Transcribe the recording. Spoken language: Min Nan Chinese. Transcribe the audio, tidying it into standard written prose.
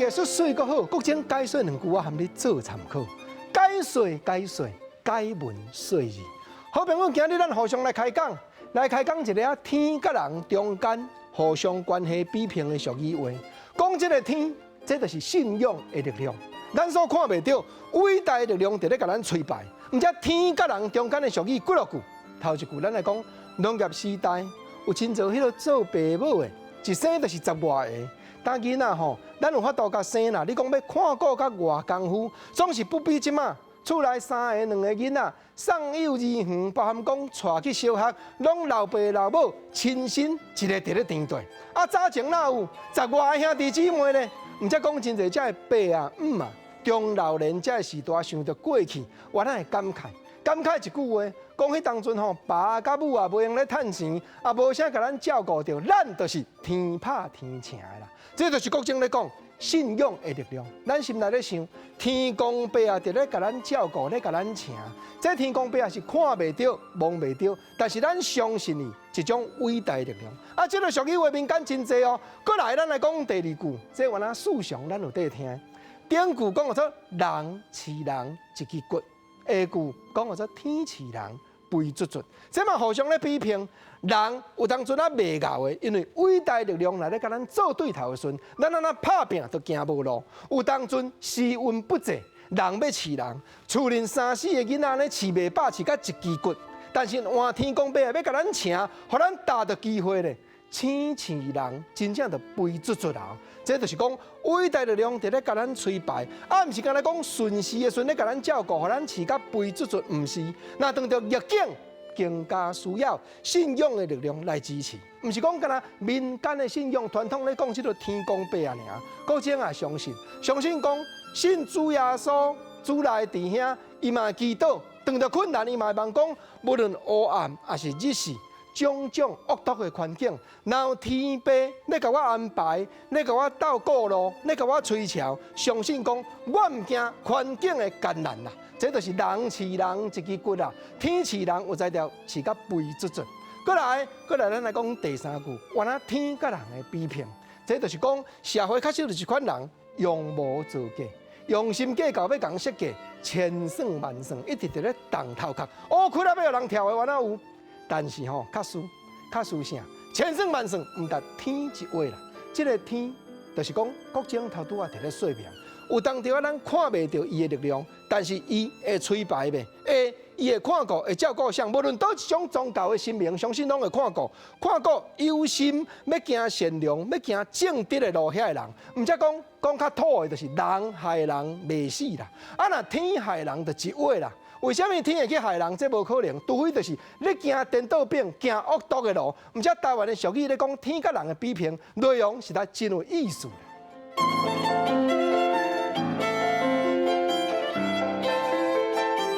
藝術媠閣好，國政解說兩句，我含你做參考。解說解說，解文說字。好朋友，今日咱互相來開講，來開講一个天佮人中間互相關係比拼的俗語話。講這个天，這就是信仰的力量。咱所看袂著偉大的力量，佇咧共咱催敗。毋知天佮人中間的俗語幾落句？頭一句，咱來講農業時代有真濟彼个做爸母的，一生就是十外个。當囡仔吼，咱有法度共生啦。你講欲看顧較偌功夫，總是不比這馬。厝內三个、兩个囡仔送幼兒園，包含講帶去小學，攏老爸老母親身一个佇咧提帶。啊，早前哪有十外个兄弟姊妹咧？毋才講真濟這个爸啊、姆啊，中老年這个時代想著過去，我哪會感慨？感慨一句話，講彼當陣吼，爸佮母啊，無閒咧趁錢，也無啥共咱照顧著，咱就是天拍天成的啦。這就是國政咧講信仰的力量。咱心內咧想，天公伯啊，佇咧共咱照顧，咧共咱請。這天公伯啊是看袂著、摸袂著，但是咱相信伊一種偉大的力量。啊，這个俗語話民間真濟哦。過來，咱來講第二句，這原來素常咱有綴聽。頂句講做人飼人一支骨，下句講做天飼人肥卒卒。這嘛互相咧比拼，人有當陣啊袂𠢕的，因為偉大力量來咧共咱做對頭的時陣，咱按怎拍拚都行無路。有當陣時運不濟，人欲飼人，厝裡三四个囡仔咧飼袂飽，飼甲一支骨。但是換天公伯欲共咱請，予咱踏著機會咧。天飼人真正就肥卒卒啊！這就是講偉大力量佇咧共咱催敗，啊，毋是干焦講順時的時陣咧共咱照顧，予咱飼甲肥卒卒，毋是。若當著逆境，更加需要信仰的力量來支持，毋是講干焦民間的信仰傳統咧講這个天公伯啊爾，國政也相信，相信講信主耶穌，主來佇遐，伊嘛祈禱，當著困難伊嘛會望講，無論黑暗抑是日時，種種惡毒的環境，若有天父咧共我安排，咧共我鬥顧路，咧共我催橋，相信講我毋驚環境的艱難啦。這就是人飼人一支骨啊，天飼人有才調飼甲肥卒卒。過來，過來，咱來講第三句，原來天佮人的比拼，這就是講社會確實就是這款人用無做假，用心計較欲共設計，千算萬算，一直佇咧動頭殼。烏窟仔欲予人跳的，原來有。但是吼，確實確實啥？千算萬算，毋達天一話啦。這个天就是講國政頭拄仔佇咧說明，有當著啊，咱看袂著伊的力量，但是伊會催敗袂？會，伊會看顧，會照顧啥？無論佗一種宗教的神明，相信攏會看顧，看顧有心欲行善良、欲行正直的路遐的人。毋才講講較土的，就是人害人袂死啦。啊，若天害人就一話啦。為啥物天會去害人？這無可能，除非就是你行顛倒反，行惡毒的路。毋才台灣的俗語咧講天佮人的比拼，內容實在真有意思。